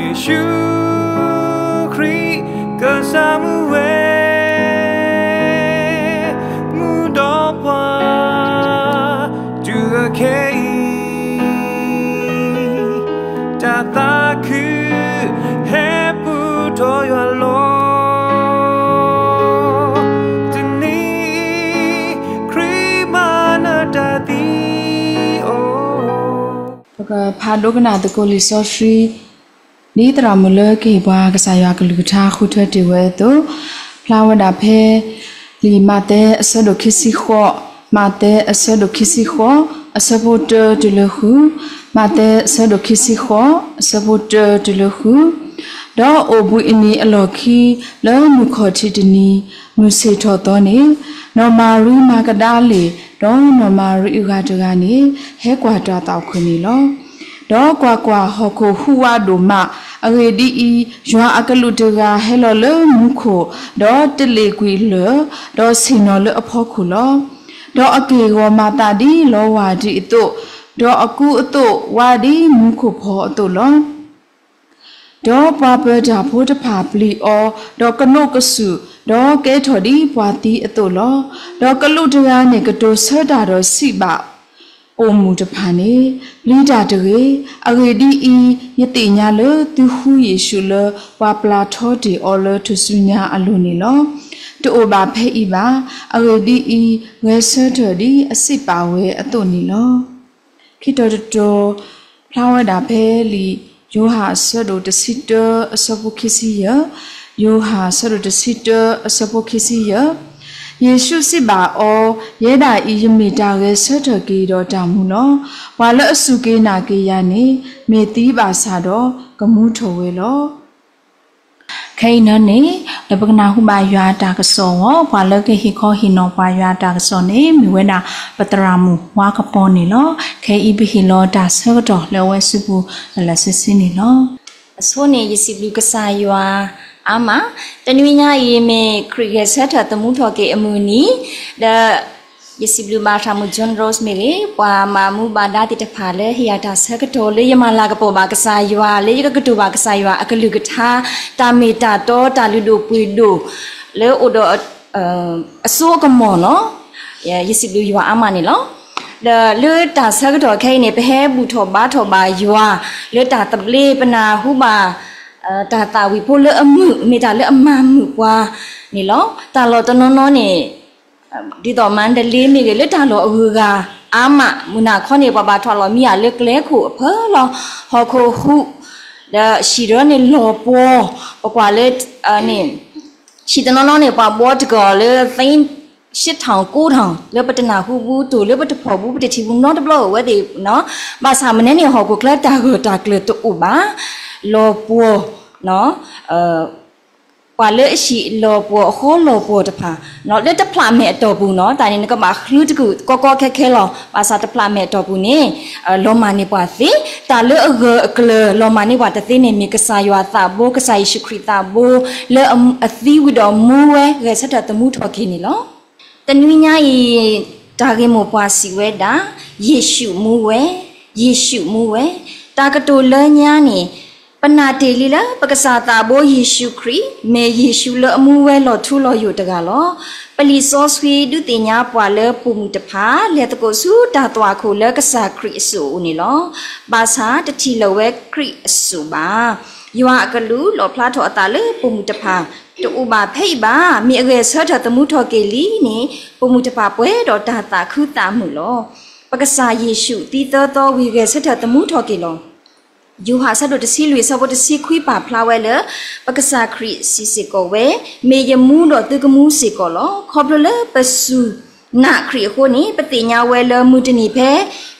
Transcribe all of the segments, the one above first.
ယ့ၣ်ၡူးခရံာ်ကစၢ်မူဝဲ, မူဒီးပှၤ တုၤအခဲအံၤ, တၢ်သးခုဟဲပူၤထီၣ်ယွၤလီၤ. တနံၤအံၤ ခရံာ်မၤနၢၤတၢ်သံအိၣ်. ပကဖးဒိကနၣ်သကိးလံာ်စီဆှံ ဒ်သရၣ်မုၣ်လၢကဟ့ၣ်ပှၤကစၢ်ယွၤကလုၢ်ကထါဃုထၢတ့ၢ်ဝဲအသိး, ဖျါဝဲဒၣ်ဖဲ လံာ်မးသဲအဆၢဒိၣ်ခံဆံဃိး, မးသဲအဆၢဒိၣ်ခံဆံဃိး, အဆၢဖိတၢတုၤလၢဃု, မးသဲအဆၢဒိၣ်ခံဆံဃိး, အဆၢဖိတၢတုၤလၢဃု, ဒီးအိၣ်ဘှံးအနံၤအလီၢ်ခံ လၢမုၢ်ခီၣ်ထံးတနံၤ, မုၢ်ဆ့ၣ်ထီၣ်သီန့ၣ်, နီၢ်မၤရံမၤကဒၤလ့ၣ်, ဒီးနီၢ်မၤရံအဂၤတဂၤန့ၣ် ဟဲကွၢ်တၢ်သးအိၣ်ခိၣ်န့ၣ်လီၤ. ဒီးကွၢ်ကွၢ်, ဟီၣ်ခိၣ်ဟူးဝးဒိၣ်မး, အဂ့ၢ်ဒ်အံၤ, ယွၤအကလူးတဂၤဟဲလီၤလၢမူခိၣ်, ဒီးတလ့ၣ်ကွံာ်လၢၢ်, ဒီးဆ့ၣ်နီၤလၢအဖီခိၣ်လီၤ. ဒီးအက့ၢ်ဂီၤမၤသးဒ်လီၤဝၢ်ဒံးအသိး, ဒီးအကူအသိးဝးဒ်မူခိၣ်ဖီအသိးလီၤ. ဒီးပှၤပၢၤတၢ်ဖိတဖၣ်ပျံၤအီၤ, ဒီးကနိးကစုာ်, ဒီးကဲထီၣ်ဒ်ပှၤသံအသိးလီၤ. ဒီးကလူးတဂၤန့ၣ် ကတိၤဆၢတၢ်ဒီးစံးဘၣ် အိၣ်မုာ်တဖၣ်န့ၣ်, ပျံၤတၢ်တဂ့ၤ. အဂ့ၢ်ဒ်အံၤ, ယသ့ၣ်ညါလၢသုဃုယ့ၣ်ၡူးလၢပှၤပျၢ်ထီတ့ၢ်အီၤလၢထူၣ်စုညါအလိၤန့ၣ်လီၤ. တအိၣ်ဘၣ်ဖဲအံၤဘၣ်. အဂ့ၢ်ဒ်အံၤ, ဂဲၤဆၢထၢၣ်ဒ်အစံးပာ်ဝဲအသိးန့ၣ်လီၤ. ခံတီၤတတီၤ, ဖျါဝဲဒၣ်ဖဲလံာ်ယိၤဟၣ်အဆၢဒိၣ်တဆံတၢအဆၢဖိခံဆံယဲၢ်, ယိၤဟၣ်အဆၢဒိၣ်တဆံတၢအဆၢဖိခံဆံယဲၢ်, ယ့ၣ်ၡူးစံးဘၣ်အီၤ, ယဲဒၣ်အံၤယမ့ၢ်တၢ်ဂဲၤဆၢထၢၣ်က့ၤဒီးတၢ်မူလီၤ. ပှၤလၢအစူၢ်က့ၤနာ်က့ၤယၤန့ၣ် မ့ၢ်သံဘၣ်ဆၣ်ဒီးကမူထီၣ်ဝဲလီၤ. ခဲအံၤန့ၣ်, ဒီးပကနၢ်ဟူဘၣ်ယွၤအတၢ်ကစီၣ်အဂီၢ်, ပှၤလၢကဟ့ၣ်ခီဟ့ၣ်နီၤပှၤယွၤအတၢ်ကစီၣ်န့ၣ် မ့ၢ်ဝဲဒၣ်ပသရၣ်မုၣ်ဝါကပီၤန့ၣ်လီၤ. ခဲအံၤပဟ့ၣ်လီၤတၢ်ဆၢကတီၢ်လၢအဝဲစုပူၤလၢာ်လၢာ်ဆ့ဆ့န့ၣ်လီၤ. အဆိန့ၣ် ယစံးဘျုးကစၢ်ယွၤအါမး, တနွံညါအံၤမ့ၢ်ခရံာ်ဂဲၤဆၢထၢၣ်သမူထီၣ်က့ၤအမုၢ်နံၤ, ဒီး ယစံးဘျုးဘၣ်သရၣ်မုၣ် John Rose မ့ၢ်ဂ့ၤ, ပှၤမၤမူဘၣ်ဒါသ့ၣ်တဖၣ်လၢဟ့ၣ်ယၤတၢ်ဆၢကတီၢ်လၢယမၤလၤကပီၤဘၣ်ကစၢ်ယွၤ, လၢယကကတိၤဘၣ်ကစၢ်ယွၤအကလုၢ်ကထါ, တၢ်မ့ၢ်တၢ်တီ, တၢ်လုၢ်ဒိၣ်ပှ့ၤဒိၣ် လၢအိၣ်ဒီး အစိအကမီၤန့ၣ်, ယစံးဘျုးယွၤအါမးန့ၣ်လီၤ. ဒီးလၢတၢ်ဆၢကတီၢ်ခဲအံၤန့ၣ် ပဟဲဘူၣ်ထီၣ်ဘါထီၣ်ဘၣ်ယွၤ လၢတၢ်သဘျ့, ပနၢ်ဟူဘၣ် တၢ်သးဝံၣ်ဖိလၢအမုာ်, မ့ၢ်တၢ်လၢအမၤမုာ်ပှၤန့ၣ်လီၤ. တၢ်လီၢ်တနီၤနီၤန့ၣ် ဒ်သိး မါဒလ့မ့ၢ်ဂ့ၤ, လၢတၢ်လီၢ်အဂုၤအဂၤအါမး, မုၢ်နၤခီန့ၣ် ပှၤဘၣ်ထွးလီၤမံယၤလၢကျဲခိၣ်အဖၢလီၤ, ဟီၣ်ခိၣ်ဟူး, ဒီးဟံၣ်ဒီးန့ၣ်လီၤပှီၤ, ပကွၢ်လၢ ဟံၣ်တနီၤနီၤန့ၣ် ပှၤဘှီတကီၢ်လၢ သ့ၣ် ရှစ်ထောင် ကိုးထောင် လၢပတနၢ်ဟူဘူး, တိၢ်လၢပတဖီၣ်ဘူး, ပတထံၣ်ဘူးနီတဘျီဝဲသ့ၣ်, ဘၣ်ဆၣ်မနုၤန့ၣ် ဟီၣ်ခိၣ်ချၢတၢ်ဂၢၢ်တၢ်ကျၢၤတအိၣ်ဘၣ်, လီၤပှီၤ ပှၤလၢအဟံၣ်လီၤပှီၤအဃီလီၤပှီၤတဖၣ်, လၢတဖျးမဲာ်အတီၢ်ပူၤန့ၣ်, တၢ်န့ၣ်နကဘၣ်ဃုတကုာ်ကီကီခဲခဲလီၤ. ဘၣ်ဆၣ်တဖျးမဲာ်အတီၢ်ပူၤန့ၣ် လီၤမၢ်န့ၢ်ပှၤသ့, တၢ်လၢအဂၢၢ်အကျၢၤလီၤမၢ်န့ၢ်ပှၤတသ့န့ၣ် မ့ၢ်ကစၢ်ယွၤသးဘိ, ကစၢ်ယ့ၣ်ၡူးခရံာ်သးဘိ, လၢအသံဝံၤဒီးမူဝဲ ဂဲၤဆၢထၢၣ်သမူထီၣ်က့ၤန့ၣ်လီၤ. တနွံညါအံၤ တၢ်ဂ့ၢ်မိၢ်ပှၢ်စံးဝဲဒၣ်, ယ့ၣ်ၡူးမူဝဲ, ယ့ၣ်ၡူးမူဝဲ, တၢ်ကတိၤလၢညါန့ၣ် ပနာ်တ့ၢ်လံလၢ ပကစၢ်သးဘိယ့ၣ်ၡူးခရံာ် မ့ၢ်ယ့ၣ်ၡူးလၢအမူဝဲလီၤထူလီၤယိာ်တဂၤလီၤ. ပလံာ်စီဆှံဒုးသ့ၣ်ညါပှၤလၢပိာ်မုၣ်တဖၣ် လဲၤသကိးဆူတၢ်သွၣ်ခိၣ်လၢကစၢ်ခရံာ်အစိၣ်အအိၣ်န့ၣ်လီၤ. ဘၣ်ဆၣ်တထံၣ်လၢၤဝဲခရံာ်အစိၣ်ဘၣ်. ယွၤအကလူးလီၣ်ဖျါထီၣ်အသးလၢပိာ်မုၣ်တဖၣ် တအိၣ်ဘၣ်ဖဲအံၤဘၣ်. မ့ၢ်အဂဲၤဆၢထၢၣ်သမူထီၣ်က့ၤလံန့ၣ် ပိာ်မုၣ်တဖၣ်ပှဲၤဒီးတၢ်သးခုသးမုာ်လီၤ. ပကစၢ်ယ့ၣ်ၡူးသံသၢသီဝံၤ ဂဲၤဆၢထၢၣ်သမူထီၣ်က့ၤလီၤ. ယိၤဟၣ်အဆၢဒိၣ်တဆံလွံၢ် အဆၢဖိတဆံခွံပာ်ဖျါဝဲလၢ ပကစၢ်ခရံာ်စံးစ့ၢ်ကီးဝဲ, မ့ၢ်ယမူဒီးသုကမူစ့ၢ်ကီးလီၤ. ခီဖျိလၢပစူၢ်နာ်ခရံာ်အဃိန့ၣ် ပသ့ၣ်ညါဝဲလၢမုၢ်တနံၤဖဲ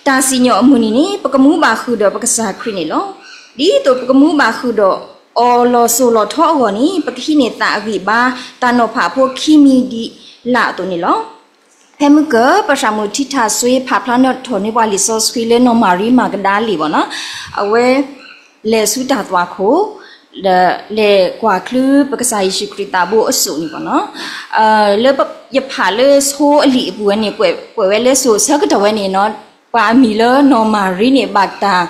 တၢ်စံၣ်ညီၣ်အမုၢ်နံၤန့ၣ် ပကမူဘၣ်ဃုာ်ဒီးပကစၢ်ခရံာ်န့ၣ်လီၤ. ဒ်သိးပကမူဘၣ်ဃုာ်ဒီးအီၤလီၤစိၤလီၤထီအဂီၢ်န့ၣ် ပကဟံးန့ၢ်သးအဂံၢ်အဘါ တၢ်နီၤဖးအဖိခံမံၤဒံးလၢ်အသိးန့ၣ်လီၤ. ဖဲမုၢ်ကၢၢ် ပသရၣ်မုၣ်ထံထၣ်စွ့ဖးဖျါထီၣ်န့ၢ်ပှၤလံာ်စီဆှံလၢနီၢ်မၤရံမၤကဒၤလ့ၣ်ဘၣ်နီၤ, အဝဲလဲၤဆူတၢ်သွၣ်ခိၣ် ဒီးလဲၤကွၢ်ချုပကစၢ်ယ့ၣ်ၡူးခရံာ်သးဘိအစိၣ်န့ၣ်ဘၣ်နီၤ, လၢယဖးလၢဆိအလံာ်အပူၤဝဲန့ၣ် ကွဲးဝဲလၢစိၤဆၢကတီၢ်ဝဲန့ၣ်နီၤ ပှၤအမံၤလၢနီၢ်မၤရံန့ၣ် ဘၣ်တၢ်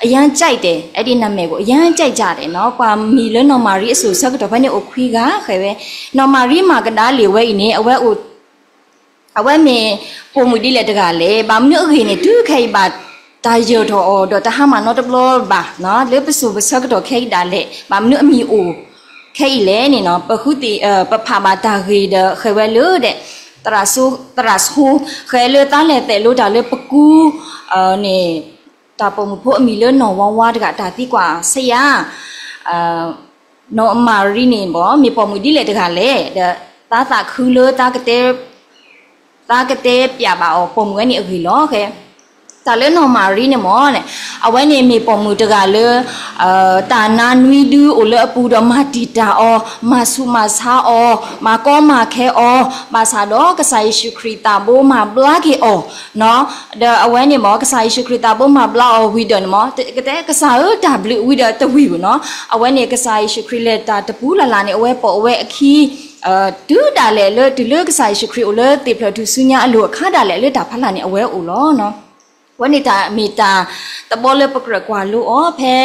အရမ်းကြိုက်တယ်, အဲဒီနာမည်ကို အရမ်းကြိုက်ကြတယ်နီၤ. ပှၤမံၤလၢနီၢ်မၤရံအစိၤဆၢကတီၢ်ဖဲန့ၣ်အိၣ်ခွံဂၤ ဃဲဝဲ, နီၢ်မၤရံမၤကဒၤလ့ၣ်ဝဲအံၤန့ၣ် အဝဲအိၣ် အဝဲမ့ၢ်ပိာ်မုၣ်ဒ်လဲၣ်တဂၤလဲၣ်. ဘၣ်မနုၤအဂ့ၢ်န့ၣ် တုၤခဲအံၤဘၣ်တၢ်ယၢၢ်ထီၣ်အီၤ ဒီးတဟါမၢ်နီတဘျီဘၣ်, လၢပစိၤပဆၢကတီၢ်ခဲအံၤဒၣ်လဲာ် ဘၣ်မနုၤအမံၤအိၣ်ခဲအံၤလဲၣ်န့ၣ်နီၤ. ပဃုသ့ၣ် ပဖးဘၣ်တၢ်ဂ့ၢ်ဒီး ဃဲဝဲလၢဒဲး သရၣ်ဆိ ဃဲလၢသးလဲၤသဲးလိတၢ်လၢပကူန့ၣ် တၢ်ပိာ်မုၣ်ဖိအမံၤလၢနီၢ်ဝါဝါတဂၤ တၢ်သံကွၢ်ဆဲးယၤ နီၢ်မၤရံန့ၣ်ဘၣ် မ့ၢ်ပိာ်မုၣ်ဒ်လဲၣ်တဂၤလဲၣ်, ဒီးသးသးခုလၢ သးကတဲပျးဘၣ်အီၤ ပိာ်မုၣ်ဝဲန့ၣ်အဂ့ၢ်လီၤ. တၢ်လၢနီၢ်မၤရံန့ၣ်မ့ၢ် အဝဲန့ၣ်မ့ၢ်ပိာ်မုၣ်တဂၤလၢ တၢ်နါနွံဒုအိၣ်လၢအပူၤဒီး မၤတံာ်တာ်အီၤ, မၤဆူးမၤဆါအီၤ, မၤကီမၤခဲအီၤ, ဘၣ်ဆၣ်ဒီးကစၢ်ယ့ၣ်ၡူးခရံာ်သးဘိမၤဘျါက့ၤအီၤ ဒီးအဝဲန့ၣ်မ့ၢ် ကစၢ်ယ့ၣ်ၡူးခရံာ်သးဘိမၤဘျါအီၤဝံၤဒီးန့ၣ်မ့ၢ် ကတဲကစၢ်ဧၢတၢ်ဘျုးဝံၤဒီးတဝံၤဘၣ်နီၤ. အဝဲန့ၣ် ကစၢ်ယ့ၣ်ၡူးခရံာ်လဲၤတၢ်တပူၤလၢ်လၢ်န့ၣ် အဝဲပိာ်အဝဲအခံ တုၤဒၣ်လဲာ်လၢ တုၤလၢကစၢ်ယ့ၣ်ၡူးခရံာ်အိၣ်လၢသ့ၣ်ဖျၢၣ်ထူၣ်စုညါအလိၤအခါဒၣ်လဲာ် လၢတၢ်ဖီလာ်န့ၣ် အဝဲအိၣ်လီၤ. အဝဲန့ၣ်တၢ်မ့ၢ်တၢ်တဘီလၢပကြၢးကွၢ်လိအီၤ ဖဲ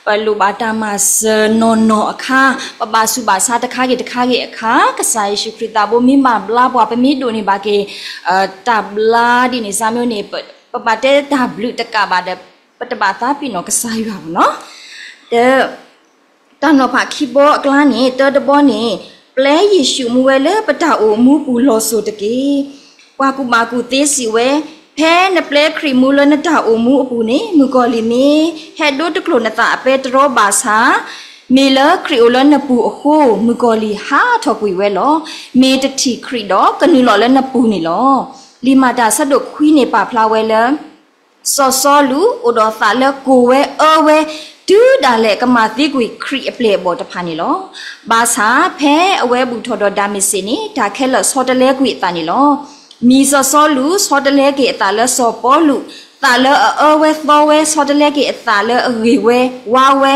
ပလိၣ်ဘၣ်တၢ်မၤစၢၤနီၢ်နီၢ်အခါ, ပဘၣ်ဆူးဘၣ်ဆါတခါဂ့ၤတခါဂ့ၤအခါ, ကစၢ်ယ့ၣ်ၡူးခရံာ်သးဘိမ့ၢ်မၤဘျါပှၤ ပမ့ၢ်ဒိးန့ၢ်ဘၣ်က့ၤ တၢ်ဘျါဒ်န့ၣ် စၢ်မ့ၢ်န့ၣ် ပဘၣ်တဲတၢ်ဘျုးတကးဘၣ်ဒီး ပတဘၣ်သးပ့ၤနီၣ်ကစၢ်ယွၤဘၣ်နီၤ. ဒီး တၢ်နီၤဖးခံဘီအကျါန့ၣ် တၢတဘီန့ၣ် ပျဲယ့ၣ်ၡူးမူဝဲလၢပတၢ်အိၣ်မူပူၤလီၤစိၤတက့ၢ်. ပှၤကူၣ်ဘၣ်ကူၣ်သ့စံးဝဲ, ဖဲနပျဲခရံာ်မူလၢနတၢ်အိၣ်မူအပူၤန့ၣ် မုၣ်ကီၤလံၢ်မ့ၢ်ဟဲဒိတကျိာ်နသးအပဲတြီဘၣ်ဆၣ်, မ့ၢ်လၢခရံာ်အိၣ်လၢနပူၤအဃိ မုၣ်ကီၤလံၢ်ဟးထီၣ်ကွံာ်ဝဲလီၤ. မ့ၢ်တထံၣ်ခရံာ်ဒီးကနုာ်လီၤလၢနပူၤန့ၣ်လီၤ. လံာ်မၤတၢ်ဆၢဒိၣ်ခွံန့ၣ်ပာ်ဖျါဝဲလၢ စီၤစီလူးအိၣ်ဒီးသးလၢကိၢ်ဝဲအၢဝဲ တုၤဒၣ်လဲာ်ကမၤသံကွံာ်ခရံာ်အပျဲၢ်အဘီၣ်တဖၣ်န့ၣ်လီၤ. ဘၣ်ဆၣ်ဖဲအဝဲဘူၣ်ထီၣ်ဒီးဒၤမ့းစ့းန့ၣ် တၢ်ခဲလၢာ်ဆီတလဲကွံာ်အသးန့ၣ်လီၤ. မံၤစီၤစီလူးဆီတလဲက့ၤအသးလၢစီၤပီလူး, သးလၢအအၢဝဲသီဝဲဆီတလဲက့ၤအသးလၢအဂ့ၤဝဲဝါဝဲ,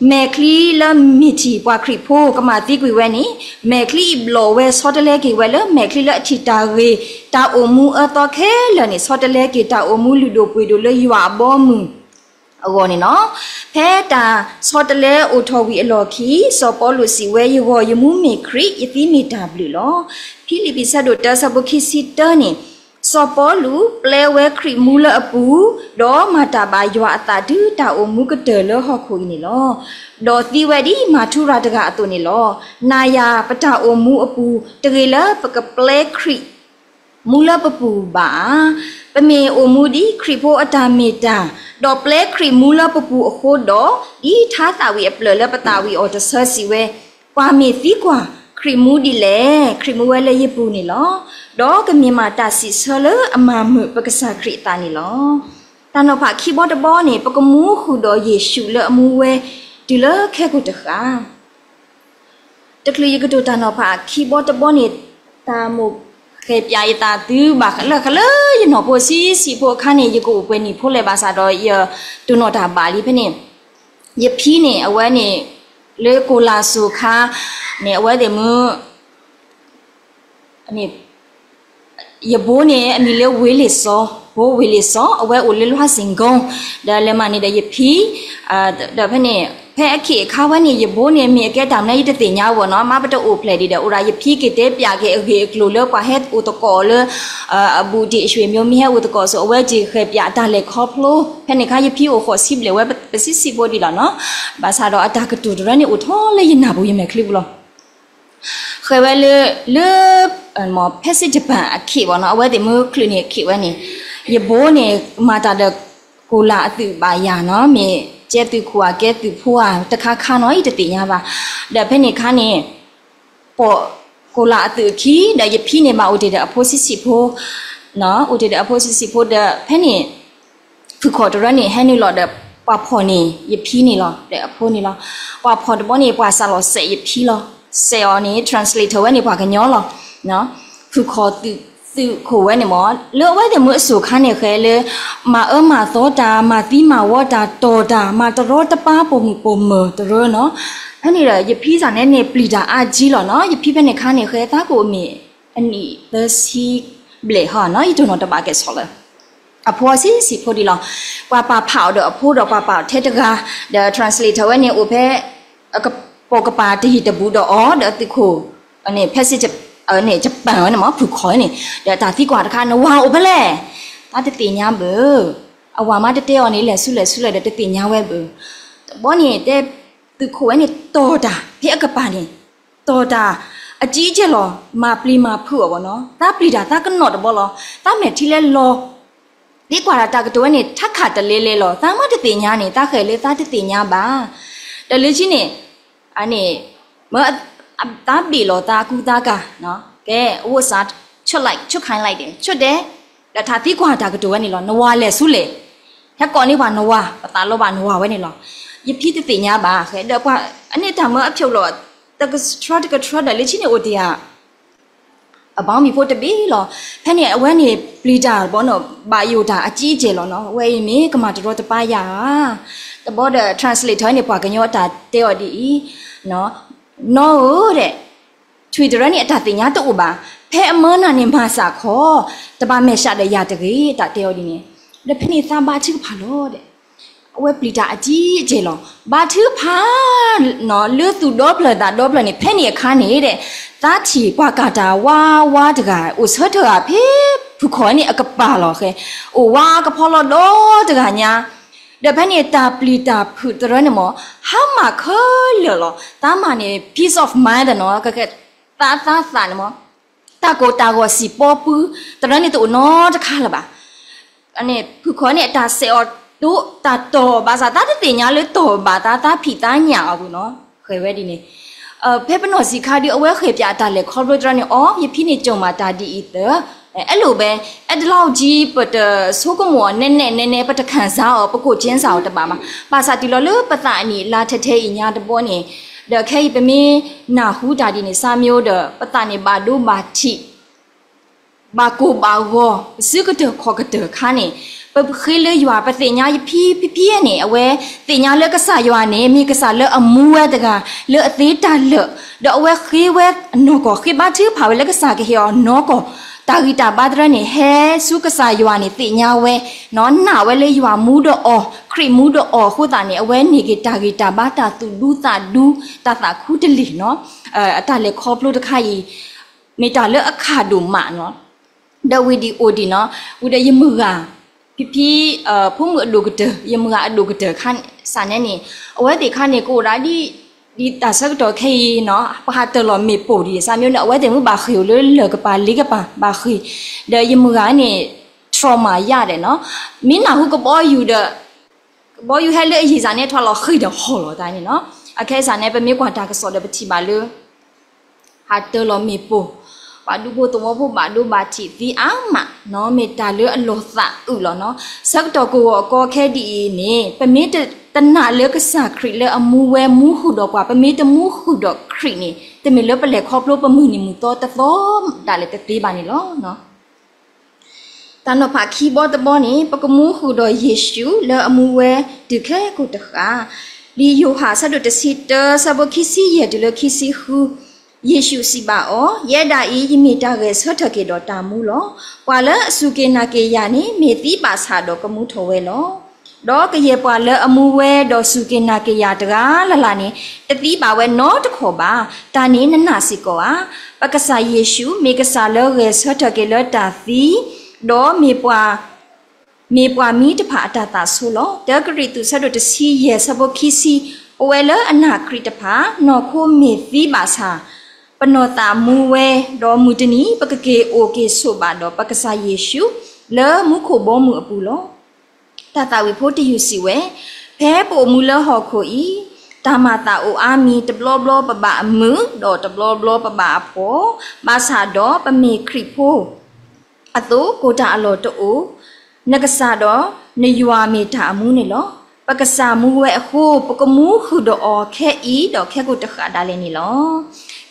မဲာ်ချံလၢမ့ၢ်ထံၣ်ပှၤခရံာ်ဖိကမၤသံကွံာ်ဝဲန့ၣ် မဲာ်ချံအံၤဘျီၣ်ဝဲဆီတလဲက့ၤဝဲလၢမဲာ်ချံလၢအထံၣ်တၢ်ဂ့ၤ, တၢ်အိၣ်မူအၢသီခဲလၢာ်န့ၣ် ဆီတလဲက့ၤတၢ်အိၣ်မူလုၢ်ဒိၣ်ပှ့ၤဒိၣ်လၢယွၤအဘီအမုၢ်အဂီၢ်န့ၣ်လီၤ. ဖဲတၢ်ဆီတလဲအိၣ်ထီၣ်ဝံၤအလီၢ်ခံ စီၤပီလူးစံးဝဲ, ယဂီၢ်ယမူမ့ၢ်ခရံာ်, ယသံမ့ၢ်တၢ်ဘျုးလီၤ. ဖံလံးပံးဆၢဒိၣ်တၢဆၢဖိခံဆံတၢန့ၣ်, စီၤပီလူးပျဲဝဲခရံာ်မူလၢအပူၤ, ဒီးမၤတၢ်ဘၣ်ယွၤအသးတုၤတၢ်အိၣ်မူကတၢၢ်လၢဟီၣ်ခိၣ်အံၤန့ၣ်လီၤ. ဒီးသံဝဲဒ်မၤထူရၤတဂၤအသိးန့ၣ်လီၤ. နၤယၤပတၢ်အိၣ်မူအပူၤ တဂ့ၤလၢပကပျဲခရံာ် မူလၢပပူၤဘၣ်ဧါ. ပမ့ၢ်အိၣ်မူဒ်ခရံာ်ဖိအတၢ်မ့ၢ်တၢ်, ဒီးပျဲခရံာ်မူလၢပပူၤအဃိဒီး, ဒ်ထါသၣ်ဝံၤအပျၢၢ်လၢပသၣ်ဝံၤအီၤတဆၢစံးဝဲ, ပှၤမ့ၢ်သံကွၢ်, ခရံာ်မူဒ်လဲၣ်, ခရံာ်မူဝဲလၢယပူၤန့ၣ်လီၤ. ဒီးကမ့ၢ်မးတၢ်စံးဆၢလၢအမၤမုာ်ပကစၢ်ခရံာ်အသးန့ၣ်လီၤ. တၢ်နီၤဖးခံဘီတဘီန့ၣ် ပကမူဃုာ်ဒီးယ့ၣ်ၡူးလၢအမူဝဲ တုၤလၢခဲကိာ်တဃၣ် တချုးယကတိၤတၢ်နီၤဖးခံဘီတဘီန့ၣ် တၢ်မိၣ်ဃဲၤပၠးယသးသုဘၣ်လၢ လၢယနီၢ်ဖိဆံးဆံးဖိအခါန့ၣ် ယကအိၣ်ပှဲၤနံၣ်ဖိလဲၣ်ဘၣ်ဆၣ်ဒီး ယတိၢ်နီၣ်တၢ်ဘၣ်လံဖဲန့ၣ်, ယဖံန့ၣ် အဝဲန့ၣ် လၢကိၣ်လၢ်စိၤခါန့ၣ် အဝဲသ့ၣ်မုၢ် ယဘိန့ၣ် အမံၤလၢဝ့လ့ၤစီၤ, ဘိဝ့လ့ၤစီၤ, အဝဲအိၣ်လၢလွၢ်စ့ၣ်ကိ, ဒီးလဲၤမၤန့ၢ်ဒီးယဖံ, ဒီးဖဲန့ၣ် ဖဲအခ့အခါဝဲန့ၣ် ယဘိန့ၣ် မ့ၢ်အကဲတၢ်မနုၤယတသ့ၣ်ညါဘၣ်နီၤ, မ့ၢ်ပတအိၣ်ဖျဲၣ်ဒံးဒီး အိၣ်ဒၣ်ယဖံက့ၤတဲပၠးက့ၤအဂ့ၢ်အကျိၤလၢပှၤဟဲအိၣ်သကိးလၢ အဘူးဒံးအရွှေမျိုး မ့ၢ်ဟဲအိၣ်သကိးစိၤ အဝဲက့ၤဃဲၤပၠးအတၢ်လဲၤခီဖျိ, ဖဲန့ၣ်အခါယဖံအိၣ်ဃိးဆံဘျဲၣ်ဝဲ ပဆံးဆံးဖိဒံးလီၤနီၤ, ဘၣ်ဆၣ်ဒီးအတၢ်ကတိၤတရၢန့ၣ်အိၣ်ထီၣ်လၢယနၢ်ပူၤယမဲာ်ချံပူၤလီၤ. ဃဲၤဝဲလၢ လၢ ဖဲစ့ၣ်တပၣ်အခ့ဘၣ်နီၤ, အဝဲသ့ၣ်မုၢ်ချုးန့ၣ်အခ့ဝဲန့ၣ်, ယဘိန့ၣ် မၤတၢ်ဒီးကိၣ်လၢ်အသုးဘၣ်ယၤနီၤ, မ့ၢ်ကဲသုးခိၣ်ဧါကဲသုးဖိဧါတခါခါနီၤ ယတသ့ၣ်ညါဘၣ်, ဒီးဖဲန့ၣ်အခါန့ၣ် ပိာ်ကိၣ်လၢ်အသုးအခံ ဒီးယဖံန့ၣ် ဘၣ်အိၣ်တ့ၢ်ဒီးအဖိဆံးဆံးဖိ, အိၣ်တ့ၢ်ဒီးအဖိဆံးဆံးဖိဒီး ဖဲန့ၣ် ဖုၣ်ခီၣ်တရၢန့ၣ် ဟဲနုာ်လီၤဒီး ပှၤဖီၣ်န့ၢ်ယဖံန့ၣ်လီၤ ဒီးအဖိန့ၣ်လီၤ. ပှၤဖီၣ်တဘီန့ၣ် ပှၤစးလီၤစဲးယဖံလီၤ. စဲးအီၤန့ၣ် translator ဝဲန့ၣ် ပှၤကညီလီၤ. ဖုၣ်ခီၣ်သုး သုးခိၣ်ဝဲန့ၣ်မ့ၢ် လၢအဝဲသ့ၣ်မုၢ်အစိၤခါန့ၣ်ဃဲလၢ မၤအၢမၤသီတၢ် မၤသံမၤဝီတၢ် တီၢ်တၢ် မၤတရီတပါပိာ်မုၣ်ပိာ်မၢၤတရၢနီၤ. ဖဲန့ၣ်ဒီး ယဖံစ့ၢ်န့ၣ်န့ၣ် ပျံၤတၢ်အါကံလီၤနီၤ. ယဖံဖဲန့ၣ်ခါန့ၣ် ဃဲသးကိးမ့ၢ် အနံၣ်သၢဆံဘျဲၣ်ဟီနီၤ ယတိၢ်နီၣ်တဘၣ်ကဲဆီၣ်လၢ အဖိဆံးဆံးဖိဒံးလီၤ. ပှၤပာ်ဖးအီၤဒီးအဖိဒီးပှၤပာ်အီၤထဲတဂၤ, ဒီး translator ဝဲန့ၣ်အိၣ်ဖဲ ပိာ်ကပၤတယံၤတဘူးဒီးအီၤဒီးသုးခိၣ် ဖဲစ့ၣ် Japan ဝဲန့ၣ်မ့ၢ် ဖုၣ်ခီၣ်ဝဲန့ၣ်, ဒီးတၢ်သံကွၢ်တခါ နဝၤအိၣ်ဖဲလဲၣ်, သးတသ့ၣ်ညါဘၣ်, အဝၤမးတတဲအီၤန့ၣ် လဲၤဆူလဲၤဆူလဲၤဒီးတသ့ၣ်ညါဝဲဘၣ်. တဘျီန့ၣ်တဲ သုးခိၣ်ဝဲန့ၣ်တီၢ်တၢ်ဖဲအကပၤန့ၣ်, တီၢ်တၢ်အကံအကဲလီၤ, မၤပျံၤမၤဖုးအီၤဘၣ်နီၤ, သးပျံၤတၢ်သးကနီၣ်တဘျီလီၤ, သးမဲာ်ထံလဲၤလီၤ သံကွၢ်တၢ်တၢ်ကတိၤဝဲန့ၣ် ထးခးတလဲလဲလီၤ, သးမ့ၢ်တသ့ၣ်ညါန့ၣ် သးဃဲၤလၢသးတသ့ၣ်ညါဘၣ်. ဒီးလၢခံန့ၣ် အန့ၣ် မ့ၢ် သးဘ့ၣ်လီၤသးအကူသးကၤ, ကဲ အိၣ်စး ဆိၣ်ခါလၢ်ဒဲး ဆိၣ်ဒဲး, ဒီးထးသံကွၢ်တၢ်ကတိၤဝဲန့ၣ်လီၤ, နဝၤလဲၤဆူလဲၣ်, ဟဲကိးန့ၢ်ပှၤနဝၤ, ပသးလီဘၣ်နဝၤဝဲန့ၣ်လီၤ. ယဖံတသ့ၣ်ညါဘၣ်ဃဲၤ, ဒီးပှၤ အန့ၣ်တၢ်မ့ၢ်အဖျိးလီၤ, တကထြၢတကထြၢဒီးလၢခံန့ၣ်အိၣ်တ့ၢ်ဧါ အဘီမုၢ်ဖိတဘ့ၣ်လီၤ. ဖဲန့ၣ်အဝဲန့ၣ်ပျံၤတၢ်ဘီနီၤ, ဘၣ်ယိၣ်တၢ်အကံအကဲလီၤနီၤ, ဝဲအံၤမ့ၢ်ကမၤတရီတပါယၤဧါ. တဘျီဒီး translator န့ၣ် ပှၤကညီအတၢ်တဲအီၤဒ်အံၤ, နီၢ်ဧၢဒဲး, ထွံၣ်တရၢန့ၣ်အတၢ်သ့ၣ်ညါတအိၣ်ဘၣ်, ဖဲအမၢနၤန့ၣ်မၤစၢ်ခီ, တဘၣ်မဲာ်ဆှးဒီးယၤတဂ့ၤ, တၢ်တဲအီၤဒ်န့ၣ်, ဒီးဖဲန့ၣ်သးဘါထုကဖၣ်လီၤဒဲး အဝဲပျံၤတၢ်အကံအကဲလီၤ, ဘါထုကဖၣ် လၢသူၣ်ဒီဖျၢၣ်သးဒီဖျၢၣ်န့ၣ်, ဖဲန့ၣ်အခါန့ၣ်ဒဲး, သးထံၣ်ပှၤကၤတၢ်ဝါဝါတဂၤ အိၣ်ဆၢထၢၣ်ဧါဖဲ ဖုၣ်ခီၣ်န့ၣ်အကပၤလီၤဃဲၤ, အိၣ်ဝါကဖီလီၤဒီတဂၤညါ, ဒီးဖဲန့ၣ်တၢ်ပျံၤတၢ်ဖုးတရၢန့ၣ်မ့ၢ် ဟါမၢ်ခဲလၢာ်လီၤ, သးမၤန့ၣ် peace of mind နီၤ, သးသးသးန့ၣ်မ့ၢ် တၢ်ကိၢ်တၢ်ဂီၤစံၣ်ပီပူၤ တရၢန့ၣ်တအိၣ်နီတခါလၢၤဘၣ်. ဖုၣ်ခီၣ်န့ၣ် အတၢ်စဲးအီၤဒိ တၢ်တီၢ်ဘၣ်ဆၣ် သးတသ့ၣ်ညါလၢတီၢ်ဘၣ်သး သးဖံးသးညၣ်အီၤပူၤနီၤ, ဃဲၤဝဲဒ်န့ၣ်. ဖဲပနီၢ်ဆံးခါဒု အဝဲဃ့ၢ်ပၠးအတၢ်လဲၤခီဖျိတရၢန့ၣ် အိ ယဖံန့ၣ်ကၠိၣ်မးတၢ်ဒ်အံၤသၢ, အဲၣ်လိာ်ဘဲ, အဲၣ်တလီၤကံ ပတဆိကမိၣ်အီၤနဲနဲနဲနဲ ပတခံစားအီၤ ပကိၣ်ကဲစၢ်အီၤတဘၣ်ဘၣ်. ဘၣ်ဆၣ်တုၤလီၤလၢပသးအနံၣ်အလါထဲထဲအံၤညါတဘျီန့ၣ်, ဒီးခဲအံၤပမ့ၢ်နၢ်ဟူတၢ်ဒ်န့ၣ် စၢ်မံၤဒီး ပသးန့ၣ်ဘၣ်ဒိဘၣ်ထံး ဘၣ်ကိၢ်ဘၣ်ဂီၤ ပစုကတၢၢ်ခီၣ်ကတၢၢ်ခါန့ၣ်, ပဃ့လၢယွၤ ပသ့ၣ်ညါယဖံဖံဖံန့ၣ် အဝဲသ့ၣ်ညါလၢကစၢ်ယွၤန့ၣ် မ့ၢ်ကစၢ်လၢအမူဝဲတဂၤ လၢအသ့တၢ်လၢာ်, ဒီးအဝဲဃ့ဝဲနီၢ်ကီၢ် ဃ့ဘါထုကဖၣ်ဝဲလၢကစၢ်ကဟ့ၣ်အီၤနီၢ်ကီၢ်, တၢ်ဂံၢ်တၢ်ဘါတရၢန့ၣ် ဟဲဆူကစၢ်ယွၤန့ၣ် သ့ၣ်ညါဝဲ, နာ်ဝဲလၢယွၤမူဒီးအီၤ ခရံာ်မူဒီးအီၤအဃိသတးန့ၣ် အဝဲန့ၢ်က့ၤတၢ်ဂံၢ်တၢ်ဘါ တၢ်သူၣ်ဒူသးဒူ တၢ်သးခူတလ့ၢ်နီၤ. အတၢ်လဲၤခီဖျိတခါအံၤ မ့ၢ်တၢ်လၢအခၣ်ဒိၣ်မးနီၤ, ဒီးဝံၤဒံးအိၣ်ဒံးနီၤ, ဝံၤဒီးယမုၢ်ဂၤ ဖံဖံ ဖိမုၣ်အဒိၣ်ကတၢၢ် ယမုၢ်ဂၤအဒိၣ်ကတၢၢ်ခါစးန့ၣ်န့ၣ်, အဝဲသ့ၣ်ခါန့ၣ် ကအိၣ်ဒၣ်ဒ် ဒ်တၢ်ဆၢကတီၢ်ခဲအံၤနီၤ, ပဟးတၢၢ်လီၤမ့ၣ်ပိၢ်ဒံး စးမ့ၢ်န့ၣ် အဝဲသ့ၣ်မုၢ်ဘၣ်ဃ့ၢ်အိၣ်လၢလၢၢ်ကပၤလ့ကပၤဘၣ်ဃ့ၢ်, ဒီးယမုၢ်ဂၤန့ၣ် trauma ယါဒဲးနီၤ, မ့ၢ်နၢ်ဟူကဘီယူၤဒီး ကဘီယူၤဟဲလၢအယံၤစးန့ၣ် ထွါလီၤဃံၢ်ဒီးဟီၣ်လီၤတၢ်န့ၣ်နီၤ. အခဲအံၤစးန့ၣ် ပမ့ၢ်ကွၢ်တၢ်ကစီၣ်ဒီးပထံၣ်ဘၣ်လၢ ဟးတၢၢ်လီၤမ့ၣ်ပိၢ်, ပှၤဒူဖိသဝီဖိဘၣ်ဒိဘၣ်ထံးသံအါမးနီၤ, မ့ၢ်တၢ်လၢအလီၤသးအုးလီၤနီၤ. ဆၢကတီၢ်ကဝီၤအကီခဲဒ်အံၤန့ၣ် ပမ့ၢ်တနာ်လၢကစၢ်ခရံာ်လၢအမူဝဲမူဃုာ်ဒီးပှၤ, ပမ့ၢ်တမူဃုာ်ဒီးခရံာ်န့ၣ် တမ့ၢ်လၢပလဲၤခီဖျိပမုၢ်နံၤမုၢ်သီတသီဒၣ်လဲာ်တသ့ဘၣ်န့ၣ်လီၤ. တၢ်နီၤဖးခံဘီတဘီန့ၣ် ပကမူဃုာ်ဒီးယ့ၣ်ၡူးလၢအမူဝဲတုၤခဲကိာ်တဃၣ်. လံာ်ယိၤဟၣ်အဆၢဒိၣ်တဆံတၢ အဆၢဖိခံဆံယဲၢ်တုၤလၢခံဆံဃု, ယ့ၣ်ၡူးစံးဘၣ်အီၤ, ယဲဒၣ်အံၤ ယမ့ၢ်တၢ်ဂဲၤဆၢထၢၣ်က့ၤဒီးတၢ်မူလီၤ. ပှၤလၢအစူၢ်က့ၤနာ်က့ၤယၤန့ၣ် မ့ၢ်သံဘၣ်ဆၣ်ဒီးကမူထီၣ်ဝဲလီၤ. ဒီးကယဲၢ်ပှၤလၢအမူဝဲဒီးစူၢ်က့ၤနာ်က့ၤယၤတဂၤလၢ်လၢ်န့ၣ် တသံဘၣ်ဝဲနီတခီၣ်ဘၣ်. တၢ်န့ၣ်နနာ်စ့ၢ်ကီးဧါ. ပကစၢ်ယ့ၣ်ၡူး မ့ၢ်ကစၢ်လၢဂဲၤဆၢထၢၣ်က့ၤလၢတၢ်သံ, ဒီးမ့ၢ်ပှၤ မ့ၢ်ပှၤမံတဖၣ်အတၢ်သးဆိလီၤ. တၢကရံၣ်သူး ဆၢဒိၣ်တဆံယဲၢ် ဆၢဖိခံဆံ, ပဝဲလၢအနာ်ခရံာ်တဖၣ် နီၢ်ခိမ့ၢ်သံဘၣ်ဆၣ်, ပနီၢ်သးမူဝဲ, ဒီးမုၢ်တနံၤ ပကက့ၤအိၣ်က့ၤဆိးဘၣ်ဒီးပကစၢ်ယ့ၣ်ၡူး လၢမူခိၣ်ဘီမုၢ်အပူၤလီၤ. တၢ်သးဝံၣ်ဖိတယုၢ်စံးဝဲ, ဖဲပအိၣ်မူလၢဟီၣ်ခိၣ်အံၤ, တၢ်မၤသးအိၣ်အါမံၤ, တဘျီဘျီပဘၣ်အမုာ်, ဒီးတဘျီဘျီပဘၣ်အဖှီၣ်, ဘၣ်ဆၣ်ဒီးပမ့ၢ်ခရံာ်ဖိ အသိး ကိၢ်တၢ်အလီၢ်တအိၣ်, နကစၢ်ဒီးနယွၤမ့ၢ်တၢ်အမူန့ၣ်လီၤ. ပကစၢ်မူဝဲအဃိ, ပကမူဃုာ်ဒီးအီၤခဲအံၤဒီးခဲကိာ်တဃၣ်ဒၣ်လဲာ်န့ၣ်လီၤ.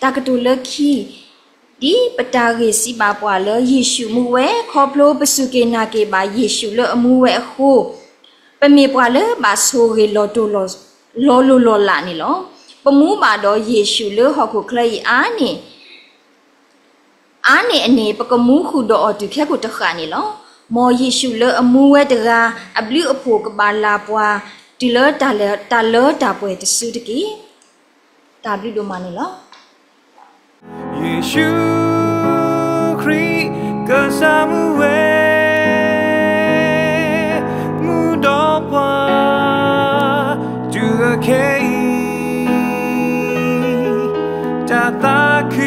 တၢ်ကတိၤလၢခံ, ဒ်ပတၢ်ဂ့ၢ်စံးဘၣ်ပှၤလၢယ့ၣ်ၡူးမူဝဲ ခီဖျိပစူၢ်က့ၤနာ်က့ၤဘၣ်ယ့ၣ်ၡူးလၢအမူဝဲအဃိ, ပမ့ၢ်ပှၤလၢဘၣ်ဆိၣ်ဂ့ၤလီၤတိၢ်လီၤ လီၤလိၢ်လီၤလးန့ၣ်လီၤ. ပမူဘၣ်ဒီးယ့ၣ်ၡူးလၢဟီၣ်ခိၣ်ချၢအံၤအါန့ၢ် အါန့ၢ်အန့ၣ် ပကမူဃုာ်ဒီးအီၤတုၤခဲကိာ်တဃၣ်န့ၣ်လီၤ. မ်ယ့ၣ်ၡူးလၢအမူဝဲတဂၤ အဘျုးအဖှိၣ်ကဘၣ်လၢ်ပှၤ တုၤလၢတၢ်လၢတၢ်ပှဲၤတစုတက့ၢ်. တၢ်ဘျုးဒိၣ်မးန့ၣ်လီၤ. ယ့ၣ်ၡူးခရံာ် ကစၢ်မူဝဲ မူဒီးပှၤ တုၤအခဲအံၤ တၢ်သးခု